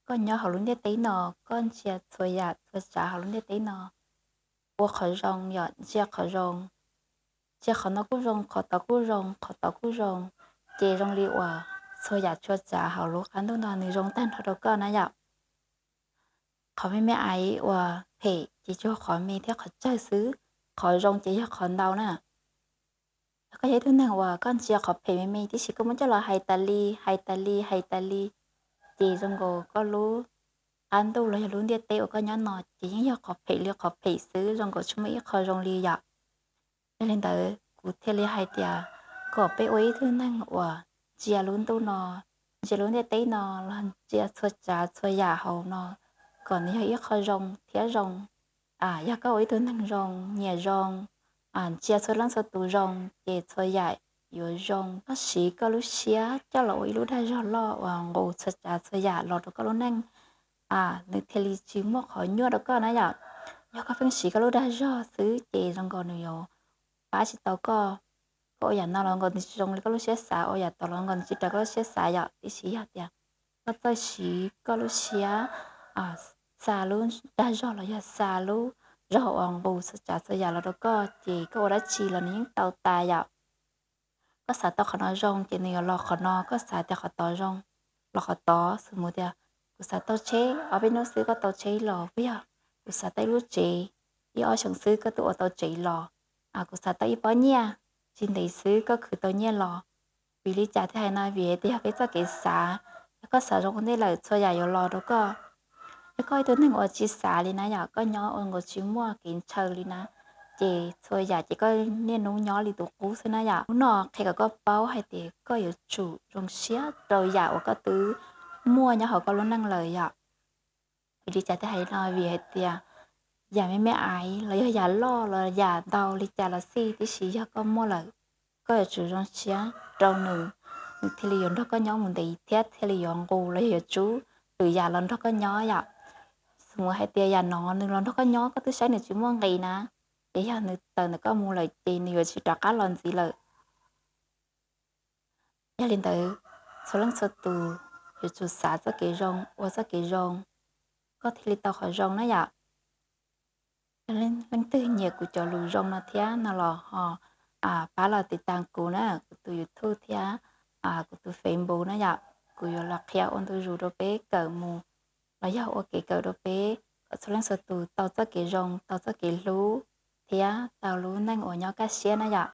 koj nyob hauv lub ntiaj teb no, koj ntsia txhua yam txhua tsav hauv lub ntiaj teb no, ua qhov zoo yom, ntsia qhov zoo, ntsia qhov no kuj zoo, qhov tod kuj zoo, qhov tod kuj zoo, ces zoo li uas txhua yam txhua tsav hauv lub qab ntuj no nws zoo tag nrho rau koj na yom. Qhov me me aiv uas phem ces tsuas qhov me thiab qhov tsawg xwb, qhov zoo ces yog qhov ntau na. Yog koj yog ib tug neeg uas koj ntsia qhov phem me me tib si koj muab coj los hais tas li, hais tas li, hais tas li, ces zoo nkaus koj lub qab ntuj los yog lub ntiaj teb uas koj nyob no ces yeej yog qhov phem li qhov phem xwb, zoo nkaus tsis muaj ib qho zoo li yom. Yog li ntawd kuv thiaj li hais tias kom peb ua ib tug neeg uas ntsia lub ntuj no, ntsia lub ntiaj teb no, los ntsia txhua tsav txhua yam hauv no kom nws yog ib qho zoo thiab zoo. Yog koj ua ib tug neeg zoo, nyiam zoo, ntsia txhua leej txhua tus zoo, ces txhua yam yuav zoo. Koj siv koj lub siab coj los ua ib lub dag zog loj uas nqus txhua tsav txhua yam los rau koj lub neej, nws thiaj li tsis muaj qhov nyuaj rau koj na yom. Yog koj pheej siv koj lub dag zog xwb ces zoo nkaus nws yuav pab tsis tau koj. Koj ua yam no los nkaus nws tsis zoo li koj lub siab xav, ua yam tod los nkaus nws tsis raws koj lub siab xav yom. Tiam sis yog tias koj txawj siv koj lub siab, xa lub dag zog los yog xa lub zog uas nqus txhua tsav txhua yam los rau koj ces koj ua dab tsi los nws yeej tau tas yom. Koj xav tau qhov no zoo ces nws yuav los qhov no, koj xav tias qhov tod zoo los qhov tod. Xws mus tias kuv xav tau tsheb, ob peb hnub xwb koj tau tsheb los, puas yog? Kuv xav tau ib lub tsev, ib ob xyoos xwb koj twb ua tau tsev los. Kuv xav tau ib pob nyiaj, tsis ntev xwb koj khwv tau nyiaj los. Vim li cas thiaj hais no? Vim hais tias yog peb txoj kev xav, yog koj xav zoo ua ntej lawm txhua yam yuav los rau koj. Yog koj ib tug neeg uas tsis xav li na yom, koj nyob ua nkaus tsis muaj kev ntshaw li na, ces txhua yam ces koj niaj hnub nyob li tus qub xwb na yom. Hnub no qhia kom koj paub hais tias koj yuav tsum zoo siab rau yam uas koj twb muaj nyob hauv koj lub neej lawm yom. Vim li cas thiaj hais no? Vim hais tias yam me me aiv los yog yam loj los yam ntau li cas los xij, tiam sis yog koj muaj lawm, koj yuav tsum zoo siab rau nws, nws thiaj li yuav nrog koj nyob mus ntev thiab thiaj li yuav nqus los yog yuav tsub lwm yam los nrog koj nyob yom. Xws mus hais tias yam no nws los nrog koj nyob koj twb saib nws tsis muaj nqis na, ces yog nws tawm ntawm koj mus lawm ces nws yuav tsis rov qab los ntxiv lawm. Yog li ntawd, txhua leej txhua tus yuav tsum xav txoj kev zoo, ua txoj kev zoo, koj thiaj li tau qhov zoo na yom. Yog leej twg nyiam kuv cov lus zoo no thiab no los ho pab los tiv tas kuv na, kuv tus YouTube thiab kuv tus Facebook na yom. Kuv yuav los qhia ua ntu zus rau peb kawm mus, los yog ua kev kawm rau peb kom txhua leej txhua tus tau txoj kev zoo, tau txoj kev hlub thiab tau lub neej uas nyob kaj siab na yom.